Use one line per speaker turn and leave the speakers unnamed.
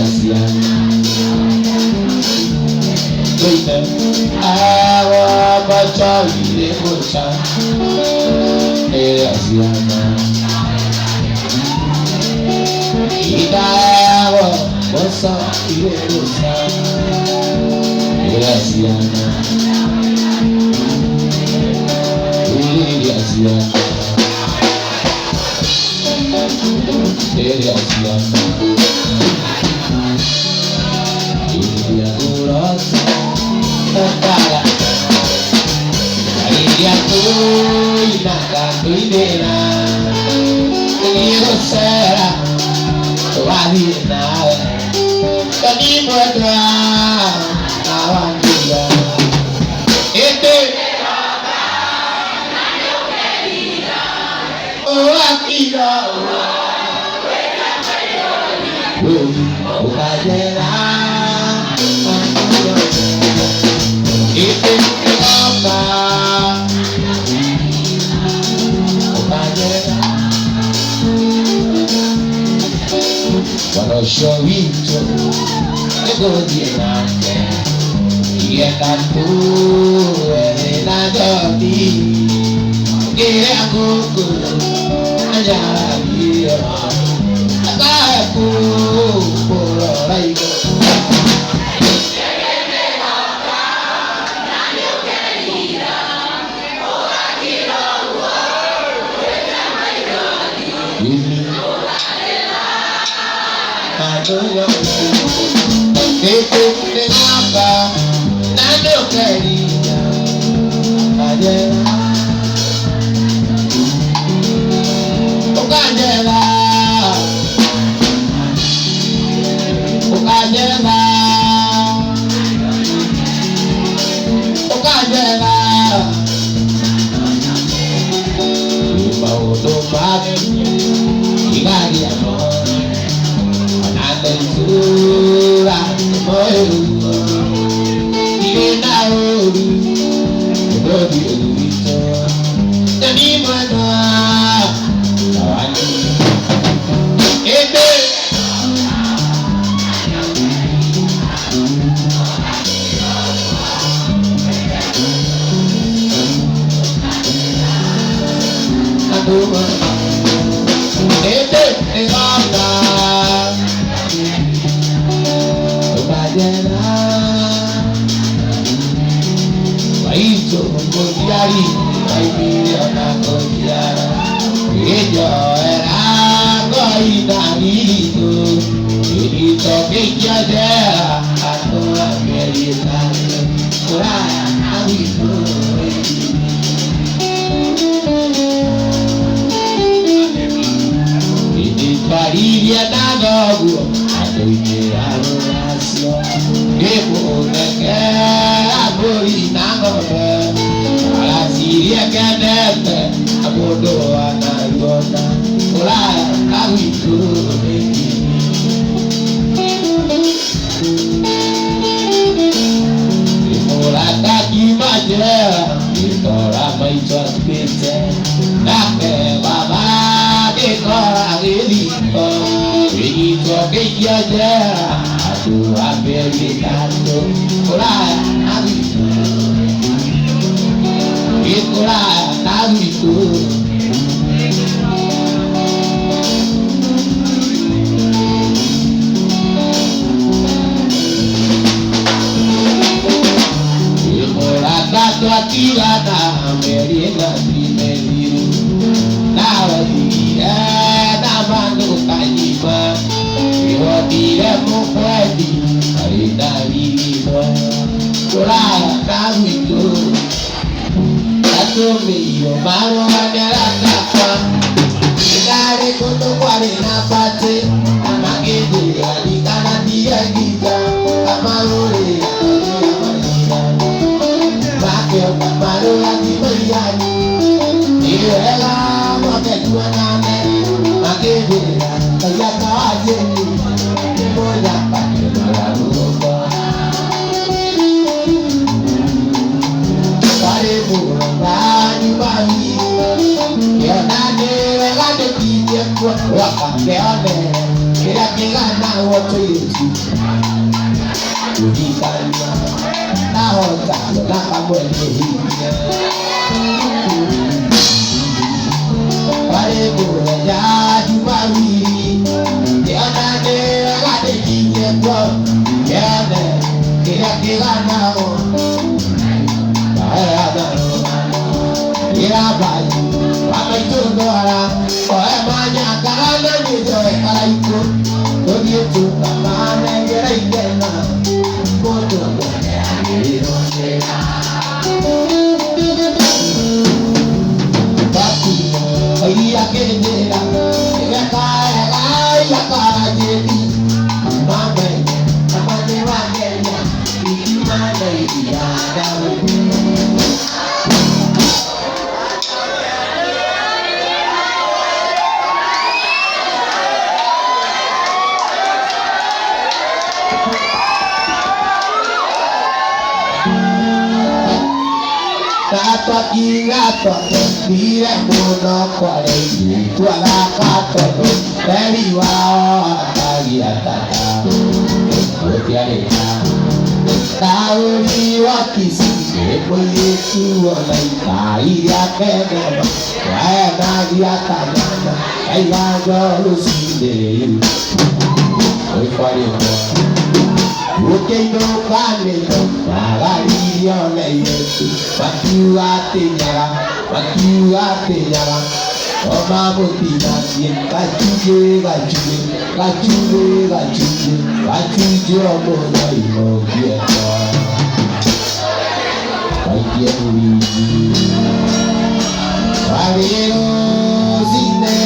Ciana Awa bacha ire gocha Ere ciana Ida awa bosa ire gocha Ere ciana Ere ciana Ere ciana Ere urosa Tala Iria tuina tuinera Nigosera Tuadina Kanimodra Awandia Ete Oakira Ukajera Ete Oka Ukajera Wano showito Ego dinake Iye kantu Ere na jodi Gire anguku Anjara biyo Akaku Puro raigo Kũhikania ndahota kuona kamwe nĩ hinya. Warĩ mũthenya Jumapili, ngĩona nĩ wega ndĩkinye kuo, ngĩone kĩrĩa kĩganagwo. Maheana rũgano, ĩra mbai wa maitũ ndwara, oe manyakaga na niĩ njoe karaikũ, tũthiĩ tũkamanengera ikena, mũndũ mwene agĩrĩirwo nĩra. Iria kĩnjĩra, nĩweka wega iria kanjĩti, mamenye kama nĩ wangenia, ikiuma na iria Daudi. Twakiuga twathiire mũno kware twathaka tondũ teri wao akagia tata gũtiarĩ na taũni wa Kisii nĩ mũirĩtu ona ikai rĩake ng'oma waenagia ta nyanya kaiganjo rũcinĩ ũikwarĩkwa ũkĩinũkanĩro magaririo na airĩtu makiuga atĩ nyaga makiuga atĩ nyaga o mamũtinagie gacunjĩ gacunjĩ gacunjĩ gacunjĩ gacunjĩ o mũno imokiekwa waikie mũrigi warĩ rũcinĩ